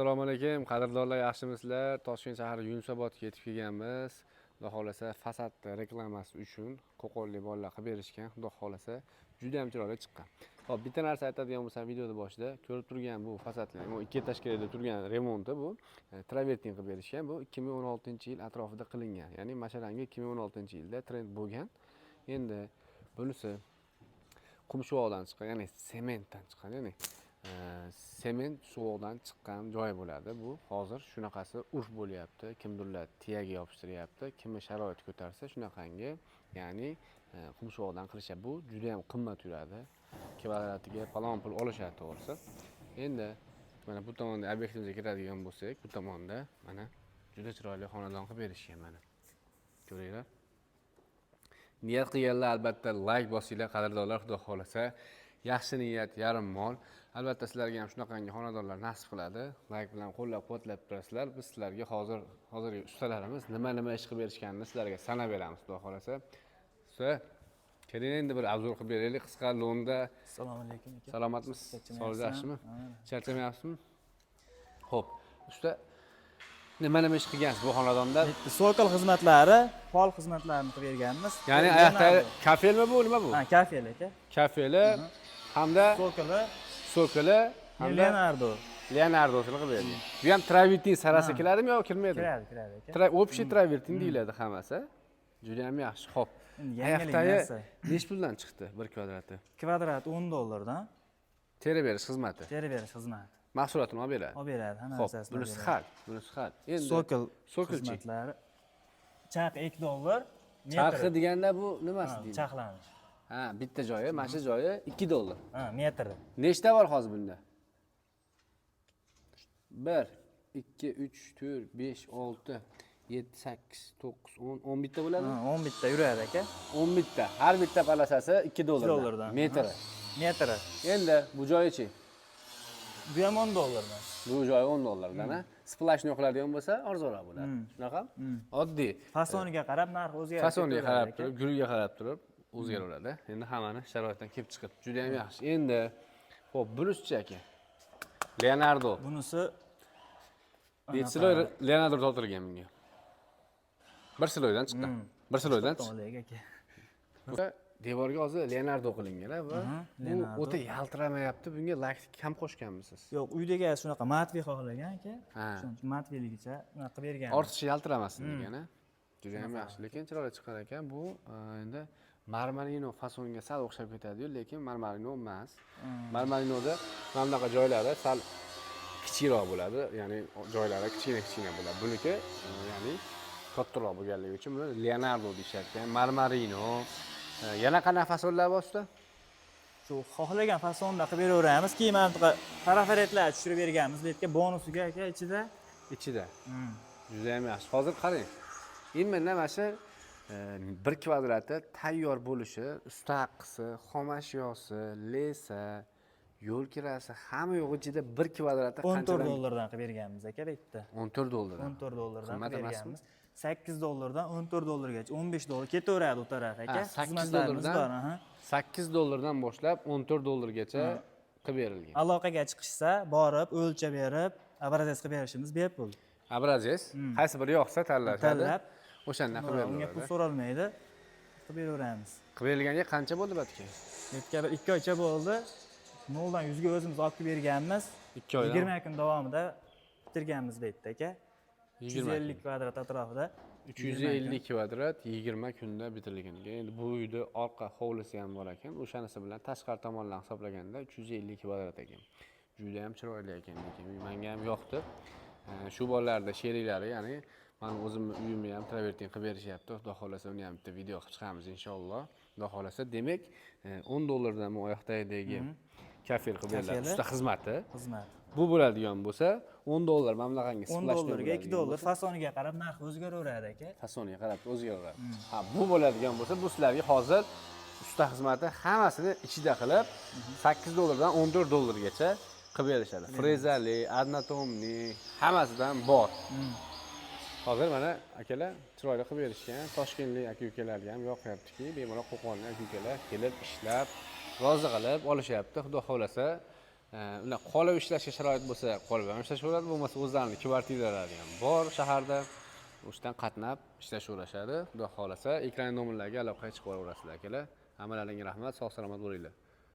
Assalomu alaykum, qadrdonlar, yaxshimisizlar? Toshkent shahri Yunusobodga yetib kelganmiz. Xudo xohlasa, fasad reklamasi uchun qo'qonlik bolalar qilib berishgan. Xudo xohlasa, juda ham chiroyli chiqqan. Xo'p, bitta narsa aytadigan bo'lsam, videoda boshida ko'rib turgan bu fasadlar, bu ikki этажка da turgan remonti bu travertin qilib berishgan. Bu 2016-yil atrofida qilingan. Ya'ni mashalangi 2016-yilda trend bo'lgan. Endi bunisi qumshuvoqdan chiqqan, ya'ni sementdan chiqqan, ya'ni sement suvoqdan chiqqan joy bo'ladi. Bu hozir shunaqasi urf bo'lyapti. Kimdirlar tiyaga yopishtiryapti, kimi sharoit ko'tarsa shunaqangi, ya'ni qumshuvoqdan qilishyapti. Bu juda ham qimmat yuradi. Kvadratiga falon pul olishadi to'g'risi. Endi mana bu tomonda obyektimizga kiradigan bo'lsak, bu tomonda mana juda chiroyli xonadon qilib berishgan mana. Ko'ringlar. Niyat qilganlar albatta layk bosinglar, qadrdonlar, xudo xohlasa. Yaxshi niyat yarim mol. Albatta sizlarga ham shunaqangi xonadonlar nasib qiladi. Layk bilan qo'llab-quvvatlab turasizlar. Biz sizlarga hozir hozirgi ustalarimiz nima nima ish qilib berishganini sizlarga sanab beramiz, xudo xohlasa. Usta, keling, endi bir обзор qilib beraylik qisqa lo'nda. Assalomu alaykum, aka. Salomatmisiz? Charchamayapsizmi? Sog'liq yaxshimi? Ha. Charchamayapsizmi? Xo'p, usta, nima nima ish qilgansiz bu xonadonda? Sokol xizmatlari, pol xizmatlarini qilib berganmiz. Ya'ni oyoqdagi kafelmi bu, nima bu? Ha, kafel, aka. Kafeli hamda Sokoli sokoli hamda Leonardo. Leonardosini qilib bergan. Bu ham travertin sarasi kiradimi yo kirmaydimi? Kiradi, kiradi, aka. Общий travertin deyiladi hammasi. Juda ham yaxshi. Xo'p. Endi yangilik Oyoqdagi narsa. Nechi puldan chiqdi bir kvadrati? Kvadrat 10 dollardan. Teri berish xizmati. Terib berish xizmati. Mahsulotini olib beradi. Olib beradi, hamma Xo'p, narsasini olib bunisi beradi. xat, bunisi xat. Endi Sokol sokolchi. xizmatlari. Charx 2 dollar. Metri. Charxi deganda bu nimasi Ha, deydi? Charxlanish. Ha, bitta joyi, mana shu joyi 2 dollar. Ha, metri. Nechta bor hozir bunda? 1, 2, 3, 4, 5, 6, 7, 8, 9, 10, 11 bitta bo'ladimi? Ha, 10 bitta yuradi, aka. 10 bitta. Har bitta полоса si 2 dollardan. Dollardan. Metri. Metri. Endi bu joyichi? Bu ham 10 dollardan. Bu joyi 10 dollardan, ha? Сплошной qiladigan bo'lsa, arzonroq bo'ladi. Shunaqa? Oddiy. Fasoniga qarab narx o'zgarib Fasoniga ketaveradi, qarab aka. turib, guliga qarab turib o'zgaraveradi. Endi hammani sharoitdan kelib chiqib, juda ham yaxshi. Endi, xo'p, bunisichi, aka? Leonardo. Bunisi Necha слой Leonardo tortilgan bunga? Bir слой dan chiqqan. Bir слой dan chiqqan. To'lik, aka. Devorga hozir Leonardo qilingan va bu Leonardo. O'ta yaltiramayapti. Bunga lak kam qo'shganmisiz? Yo'q, uydagi shunaqa матовый xohlagan, aka. Ha. Shuning uchun матовый ligicha unaqa qilib bergan. Ortiqcha yaltiramasin degan, a? Juda ham yaxshi, lekin chiroyli chiqqan ekan. Bu endi marmarino fasonga sal o'xshab ketadi-yu, lekin marmarino emas. Marmarinoda mana bunaqa joylari sal kichikroq bo'ladi, ya'ni joylari kichkina kichkina bo'ladi. Buniki ya'ni kattaroq bo'lganligi uchun buni Leonardo deyishyapti. Ya'ni marmarino. Yana qanaqa fasonlar bor, usta? Shu xohlagan fasonda qilib beraveramiz. Keyin mana bunaqa трафарет lar tushirib berganmiz. Bu yerga bonusiga, aka, ichida. Ichida. Juda ham yaxshi. Hozir qarang. Именно mana shu bir kvadrati tayyor bo'lishi, usta haqqisi, xom ashyosi, леса, yo'l kirasi, hamma yo'q ichida bir kvadrati 14 qanchadan? Dollardan qilib berganmiz, aka, bu yerda. 14 dollardan. 14 dollardan Qimmat qilib emasmi? berganmiz. 8 dollardan 14 dollargacha, 15 dollar ketaveradi u taraf, aka. Ha, 8 Xizmatlarimiz dollardan bor, aha. 8 dollardan boshlab 14 dollargacha qilib berilgan. Aloqaga chiqishsa, borib, o'lchab berib, образец qilib berishimiz bepul. Образец, qaysi biri yoqsa tanlashadi. Tanlab, o'shandan qilib unga pul beriladi. so'ralmaydi. Qilib beraveramiz. Qilib berilganga qancha bo'ldi batga? Bu yerga bir 2 oycha bo'ldi. 0 dan 100 ga o'zimiz olib kelib berganmiz. 2 oydan. 20 kun davomida bitirganmiz bu yerda, aka. 20 350 kvadrat atrofida. 350 kvadrat 20 kunda bitirilgan ekan. Endi bu uyda orqa hovlisi ham bor ekan. O'shanisi bilan tashqari tomondan hisoblaganda 350 kvadrat ekan. Juda ham chiroyli ekan, lekin uy menga ham yoqdi. Shu bolalarda sheriklari, ya'ni mani o'zimni uyimni ham travertin qilib berishyapti. Xudo xohlasa, uni ham bitta video qilib chiqamiz inshaalloh. Xudo xohlasa, demak, 10 dollardan bu oyoqdagi kafel qilib beriladi. Kafeli. Usta xizmati. Xizmat. Bu bo'ladigan bo'lsa, 10 dollar mana bunaqangi 10 сплошной dollarga 2 bo'ladigan dollar bo'lsa- fasoniga qarab narx o'zgaraveradi, aka. Fasoniga qarab o'zgaraveradi. Ha, bu bo'ladigan bo'lsa, bu sizlarga hozir usta xizmati hammasini ichida qilib 8 dollardan 14 dollargacha qilib berishadi. Frezali, однотонный hammasidan bor. Hozir mana akalar chiroyli qilib berishgan. Toshkentlik aka ukalarga ham yoqyaptiki, bemalol qo'qonlik aka ukalar kelib ishlab, rozi qilib olishyapti. Xudo xohlasa, Ular qolib ishlashga sharoit bo'lsa, qolib ham ishlashaveradi, bo'lmasa o'zlarini kvartiralari ham bor shaharda. O'shadan qatnab ishlashaverishadi. Xudo xohlasa, ekran nomerlariga aloqaga chiqib olaverasizlar, akalar. Hammalaringga rahmat, sog' salomat bo'linglar.